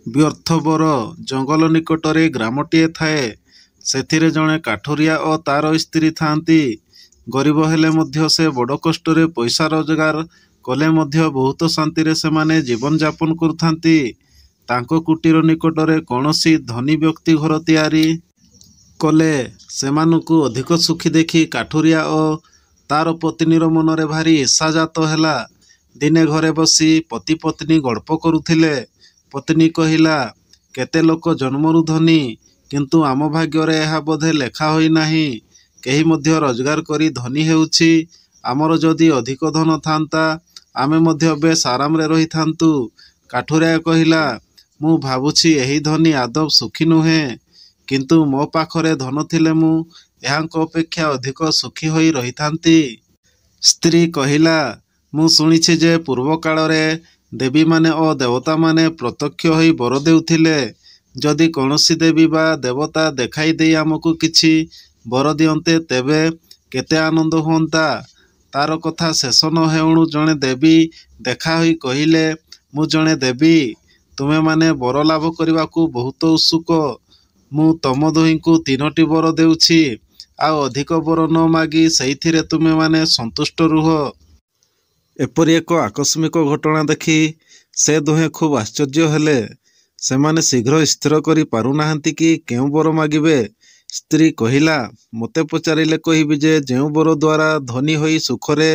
ବ୍ୟର୍ଥ ବର ଜଙ୍ଗଲ ନିକଟରେ ଗ୍ରାମଟିଏ ଥାଏ। ସେଥିରେ ଜଣେ କାଠୁରିଆ ଓ ତା'ର ସ୍ତ୍ରୀ ଥାଆନ୍ତି। ଗରିବ ହେଲେ ମଧ୍ୟ ସେ ବଡ଼ କଷ୍ଟରେ ପଇସା ରୋଜଗାର କଲେ ମଧ୍ୟ ବହୁତ ଶାନ୍ତିରେ ସେମାନେ ଜୀବନଯାପନ କରୁଥାନ୍ତି। ତାଙ୍କ କୁଟୀର ନିକଟରେ କୌଣସି ଧନୀ ବ୍ୟକ୍ତି ଘର ତିଆରି କଲେ। ସେମାନଙ୍କୁ ଅଧିକ ସୁଖୀ ଦେଖି କାଠୁରିଆ ଓ ତା'ର ପତ୍ନୀର ମନରେ ଭାରି ଈର୍ଷା ଜାତ ହେଲା। ଦିନେ ଘରେ ବସି ପତି-ପତ୍ନୀ ଗଳ୍ପ କରୁଥିଲେ। ପତ୍ନୀ କହିଲା, "କେତେ ଲୋକ ଜନ୍ମରୁ ଧନୀ; କିନ୍ତୁ ଆମ ଭାଗ୍ୟରେ ଏହା ବୋଧେ ଲେଖା ହୋଇନାହିଁ। କେହି ମଧ୍ୟ ରୋଜଗାର କରି ଧନୀ ହେଉଛି। ଆମର ଯଦି ଅଧିକ ଧନ ଥାଆନ୍ତା, ଆମେ ମଧ୍ୟ ବେଶ୍ ଆରାମରେ ରହିଥାନ୍ତୁ। " କାଠୁରିଆ କହିଲା, "ମୁଁ ଭାବୁଛି, ଏହି ଧନୀ ଆଦୌ ସୁଖୀ ନୁହେଁ; କିନ୍ତୁ ମୋ ପାଖରେ ଧନ ଥିଲେ ମୁଁ ଏହାଙ୍କ ଅପେକ୍ଷା ଅଧିକ ସୁଖୀ ହୋଇ ରହିଥାନ୍ତି। " ସ୍ତ୍ରୀ କହିଲା, "ମୁଁ ଶୁଣିଛି ଯେ ପୂର୍ବକାଳରେ ଦେବୀମାନେ ଓ ଦେବତାମାନେ ପ୍ରତ୍ୟକ୍ଷ ହୋଇ ବର ଦେଉଥିଲେ। ଯଦି କୌଣସି ଦେବୀ ବା ଦେବତା ଦେଖା ଦେଇ ଆମକୁ କିଛି ବର ଦିଅନ୍ତେ, ତେବେ କେତେ ଆନନ୍ଦ ହୁଅନ୍ତା। " ତା'ର କଥା ଶେଷ ନ ହେଉଣୁ ଜଣେ ଦେବୀ ଦେଖା ହୋଇ କହିଲେ, "ମୁଁ ଜଣେ ଦେବୀ; ତୁମେମାନେ ବର ଲାଭ କରିବାକୁ ବହୁତ ଉତ୍ସୁକ; ମୁଁ ତମ ଦୁହିଁଙ୍କୁ ତିନୋଟି ବର ଦେଉଛି; ଆଉ ଅଧିକ ବର ନ ମାଗି ସେଇଥିରେ ତୁମେମାନେ ସନ୍ତୁଷ୍ଟ ରୁହ। ଏପରି ଏକ ଆକସ୍ମିକ ଘଟଣା ଦେଖି ସେ ଦୁହେଁ ଖୁବ୍ ଆଶ୍ଚର୍ଯ୍ୟ ହେଲେ। ସେମାନେ ଶୀଘ୍ର ସ୍ଥିର କରି ପାରୁନାହାନ୍ତି କି କେଉଁ ବର ମାଗିବେ। ସ୍ତ୍ରୀ କହିଲା, "ମୋତେ ପଚାରିଲେ କହିବି ଯେ ଯେଉଁ ବର ଦ୍ୱାରା ଧନୀ ହୋଇ ସୁଖରେ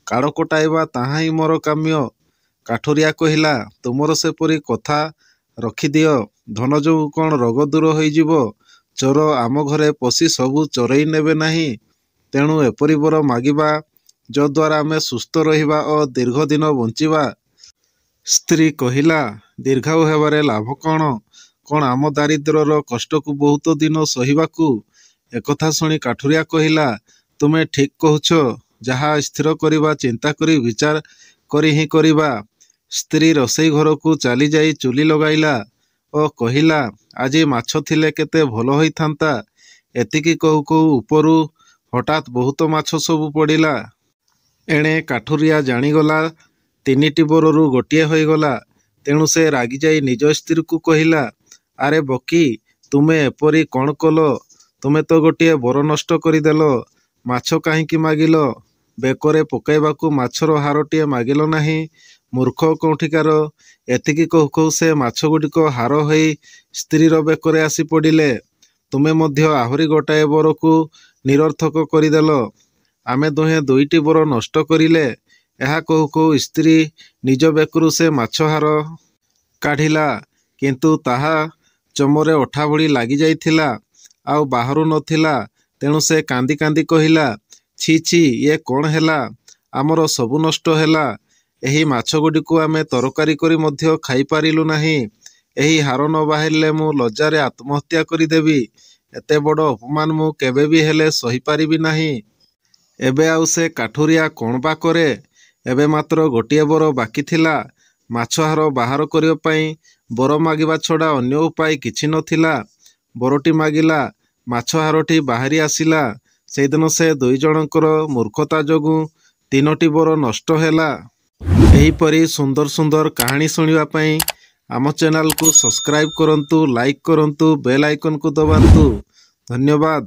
କାଳ କଟାଇବା ତାହାହିଁ ମୋର କାମ୍ୟ। " କାଠୁରିଆ କହିଲା, "ତୁମର ସେପରି କଥା ରଖିଦିଅ; ଧନ ଯୋଗୁଁ କ'ଣ ରୋଗ ଦୂର ହୋଇଯିବ? ଚୋର ଆମ ଘରେ ପଶି ସବୁ ଚୋରାଇ ନେବେ ନାହିଁ? ତେଣୁ ଏପରି ବର ମାଗିବା, ଯଦ୍ୱାରା ଆମେ ସୁସ୍ଥ ରହିବା ଓ ଦୀର୍ଘଦିନ ବଞ୍ଚିବା। " ସ୍ତ୍ରୀ କହିଲା, "ଦୀର୍ଘାୟୁ ହେବାରେ ଲାଭ କ'ଣ? କ'ଣ ଆମ ଦାରିଦ୍ର୍ୟର କଷ୍ଟକୁ ବହୁତ ଦିନ ସହିବାକୁ? " ଏକଥା ଶୁଣି କାଠୁରିଆ କହିଲା, "ତୁମେ ଠିକ୍ କହୁଛ। ଯାହା ସ୍ଥିର କରିବା ଚିନ୍ତା କରି ବିଚାର କରି ହିଁ କରିବା। " ସ୍ତ୍ରୀ ରୋଷେଇ ଘରକୁ ଚାଲିଯାଇ ଚୁଲି ଲଗାଇଲା ଓ କହିଲା, "ଆଜି ମାଛ ଥିଲେ କେତେ ଭଲ ହୋଇଥାନ୍ତା। " ଏତିକି କହୁ କହୁ ଉପରୁ ହଠାତ୍ ବହୁତ ମାଛ ସବୁ ପଡ଼ିଲା। ଏଣେ କାଠୁରିଆ ଜାଣିଗଲା ତିନିଟି ବରରୁ ଗୋଟିଏ ହୋଇଗଲା। ତେଣୁ ସେ ରାଗିଯାଇ ନିଜ ସ୍ତ୍ରୀକୁ କହିଲା, "ଆରେ ବୋକୀ, ତୁମେ ଏପରି କ'ଣ କଲ? ତୁମେ ତ ଗୋଟିଏ ବର ନଷ୍ଟ କରିଦେଲ। ମାଛ କାହିଁକି ମାଗିଲ? ବେକରେ ପକାଇବାକୁ ମାଛର ହାରଟିଏ ମାଗିଲ ନାହିଁ? ମୂର୍ଖ କେଉଁଠିକାର! " ଏତିକି କହୁ କହୁ ସେ ମାଛଗୁଡ଼ିକ ହାର ହୋଇ ସ୍ତ୍ରୀର ବେକରେ ଆସି ପଡ଼ିଲେ। "ତୁମେ ମଧ୍ୟ ଆହୁରି ଗୋଟାଏ ବରକୁ ନିରର୍ଥକ କରିଦେଲ। ଆମେ ଦୁହେଁ ଦୁଇଟି ବର ନଷ୍ଟ କରିଲେ। " ଏହା କହୁ କହୁ ସ୍ତ୍ରୀ ନିଜ ବେକରୁ ସେ ମାଛ ହାର କାଢ଼ିଲା; କିନ୍ତୁ ତାହା ଚମରେ ଅଠା ଭଳି ଲାଗି ଯାଇଥିଲା, ଆଉ ବାହାରୁ ନ ଥିଲା। ତେଣୁ ସେ କାନ୍ଦି କାନ୍ଦି କହିଲା, "ଛି ଛି, ଇଏ କ'ଣ ହେଲା? ଆମର ସବୁ ନଷ୍ଟ ହେଲା। ଏହି ମାଛଗୁଡ଼ିକୁ ଆମେ ତରକାରୀ କରି ମଧ୍ୟ ଖାଇପାରିଲୁ ନାହିଁ। ଏହି ହାର ନ ବାହାରିଲେ ମୁଁ ଲଜ୍ଜାରେ ଆତ୍ମହତ୍ୟା କରିଦେବି। ଏତେ ବଡ଼ ଅପମାନ ମୁଁ କେବେବି ହେଲେ ସହିପାରିବି ନାହିଁ। " ଏବେ ଆଉ ସେ କାଠୁରିଆ କ'ଣ ବା କରେ? ଏବେ ମାତ୍ର ଗୋଟିଏ ବର ବାକି ଥିଲା। ମାଛ ହାର ବାହାର କରିବା ପାଇଁ ବର ମାଗିବା ଛଡ଼ା ଅନ୍ୟ ଉପାୟ କିଛି ନ ଥିଲା। ବରଟି ମାଗିଲା, ମାଛ ହାରଟି ବାହାରି ଆସିଲା। ସେହିଦିନ ସେ ଦୁଇଜଣଙ୍କର ମୂର୍ଖତା ଯୋଗୁଁ ତିନୋଟି ବର ନଷ୍ଟ ହେଲା। ଏହିପରି ସୁନ୍ଦର ସୁନ୍ଦର କାହାଣୀ ଶୁଣିବା ପାଇଁ ଆମ ଚ୍ୟାନେଲକୁ ସବସ୍କ୍ରାଇବ୍ କରନ୍ତୁ, ଲାଇକ୍ କରନ୍ତୁ, ବେଲ୍ ଆଇକନ୍କୁ ଦବାନ୍ତୁ। ଧନ୍ୟବାଦ।